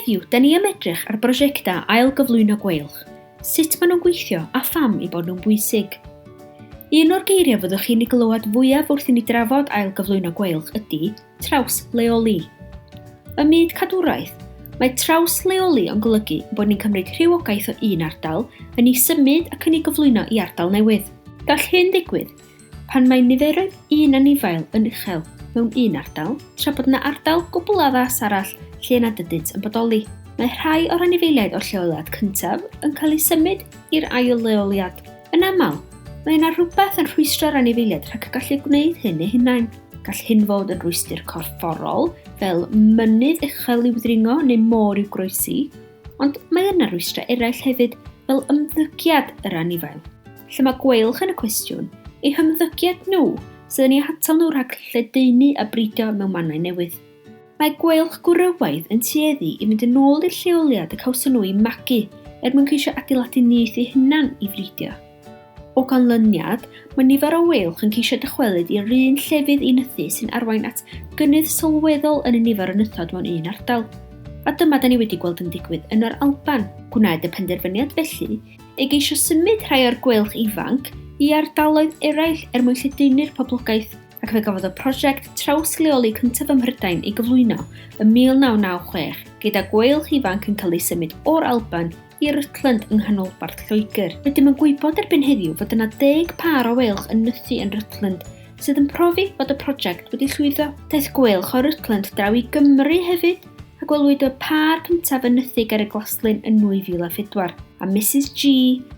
Heddiw, da ni am edrych ar brosiectau ail-gyflwyno gweilch, sut maen nhw'n gweithio a pham eu bod nhw'n bwysig. Un o'r geiriau fyddwch chi'n ei glywed fwyaf wrth i ni drafod ail-gyflwyno gweilch ydy traws-leoli. Ym myd cadwraeth, mae traws-leoli yn golygu bod ni'n cymryd rhywogaeth o un ardal, yn ei symud ac yn ei gyflwyno i ardal newydd. Gall hyn ddigwydd Pan mae niferoedd un anifail yn uchel mewn un ardal, tra bod yna ardal gwbl addas arall lle nad ydynt yn bodoli. Mae rhai o'r anifeiliaid o'r lleoliad cyntaf yn cael eu symud i'r ail leoliad. Yn aml, mae yna rhywbeth yn rhwystro'r anifeiliaid rhag gallu gwneud hyn eu hunain. Gall hyn fod yn rwystr corfforol, fel mynydd uchel i'w ddringo neu môr i'w groesi, Ond mae yna rwystrau eraill hefyd, fel ymddygiad yr anifail. Lle mae gweilch yn y cwestiwn, eu hymddygiad nhw sydd yn eu hatal nhw rhag lledaenu a bridio mewn mannau newydd. Mae gweilch gwrywaidd yn tueddu i fynd yn ôl i'r lleoliad y cawson nhw eu magu er mwyn ceisio adeiladu nyth eu hunan i fridio. O ganlyniad, mae nifer o weilch yn ceisio dychwelyd i'r un llefydd i nythu sy'n arwain at gynnydd sylweddol yn y nifer o nythod mewn un ardal. A dyma da ni wedi gweld yn digwydd yn yr Alban. Gwnaed y penderfyniad felly i geisio symud rhai o'r gweilch ifanc i ardaloedd eraill er mwyn lledaenu'r poblogaeth, ac fe gafodd y prosiect traws-leoli cyntaf ym Mhrydain ei gyflwyno ym 1996, gyda gweilch ifanc yn cael eu symud o'r Alban i Rutland yng nghanolbarth Lloegr. Rydym yn gwybod erbyn heddiw fod yna deg pâr o weilch yn nythu yn Rutland, sydd yn profi fod y prosiect wedi llwyddo. Daeth gweilch o Rutland draw i Gymru hefyd, a gwelwyd y pâr cyntaf yn nythu ger y Glaslyn yn 2004, a Misus G,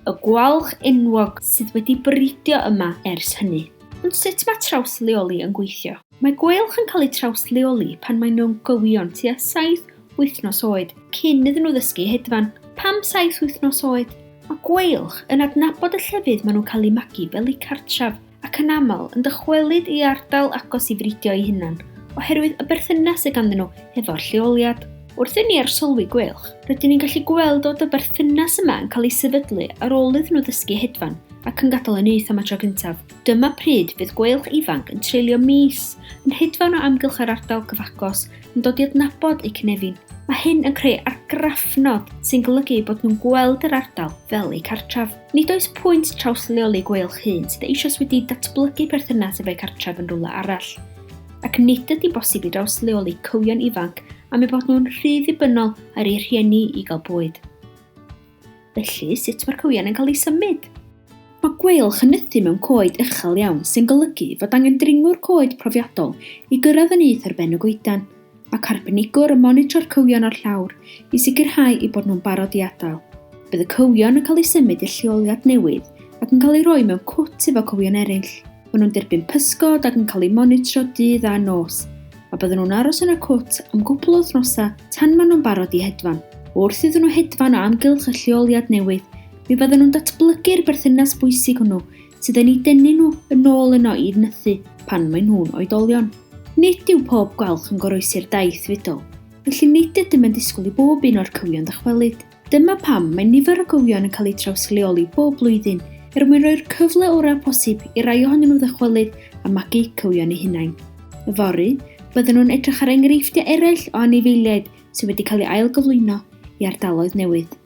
y gwalch enwog sydd wedi bridio yma ers hynny. Ond sut mae traws-leoli yn gweithio? Mae gweilch yn cael eu traws-leoli pan maen nhw'n gywion tua saith wythnos oed, cyn iddyn nhw ddysgu hedfan. Pam saith wythnos oed? Mae gweilch yn adnabod y llefydd maen nhw'n cael eu magu fel eu cartref ac yn aml yn dychwelyd i ardal agos i fridio eu hunan, oherwydd y berthynas sydd ganddyn nhw hefo'r lleoliad. Wrth i ni arsylwi gweilch, rydyn ni'n gallu gweld fod y berthynas yma yn cael ei sefydlu ar ôl iddyn nhw ddysgu hedfan ac yn gadael y nyth am y tro cyntaf. Dyma pryd fydd gweilch ifanc yn treulio mis yn hedfan o amgylch yr ardal gyfagos yn dod i adnabod eu cynefin. Mae hyn yn creu argraffnod sy'n golygu eu bod nhw'n gweld yr ardal fel eu cartref. Nid oes pwynt trawsleoli gweilch hŷn sydd eisoes wedi datblygu perthynas efo'u cartref yn rhywle arall. Ac nid ydy'n bosib i drawsleoli cywion ifanc am eu bod nhw'n rhy ddibynnol ar eu rhieni i gael bwyd. Felly, sut mae'r cywion yn cael eu symud? Mae gweilch yn nythu mewn coed uchel iawn sy'n golygu fod angen dringwr coed profiadol i gyrraedd y nyth ar ben y goedan, ac arbenigwr yn monitro'r cywion o'r llawr i sicrhau eu bod nhw'n barod i adael. Bydd y cywion yn cael eu symud i'r lleoliad newydd ac yn cael eu rhoi mewn cwt efo cywion eraill. Maen nhw'n derbyn pysgod ac yn cael eu monitro dydd a nos, a bydden nhw'n aros yn y cwt am gwpl o wythnosau tan maen nhw'n barod i hedfan. Wrth iddyn nhw hedfan o amgylch y lleoliad newydd, mi fydden nhw'n datblygu'r berthynas bwysig hwnnw sydd yn eu denu nhw yn ôl yno i nythu pan maen nhw'n oedolion. Nid yw pob gwalch yn goroesi'r daith fudol, felly nid ydym yn disgwyl i bob un o'r cywion ddychwelyd. Dyma pam mae nifer o gywion yn cael eu trawsleoli bob blwyddyn er mwyn rhoi'r cyfle orau posib i rai ohonyn nhw ddychwelyd a magu cywion eu hunain. Yfory, bydden nhw'n edrych ar enghreifftiau eraill o anifeiliaid sydd wedi cael eu ailgyflwyno i ardaloedd newydd.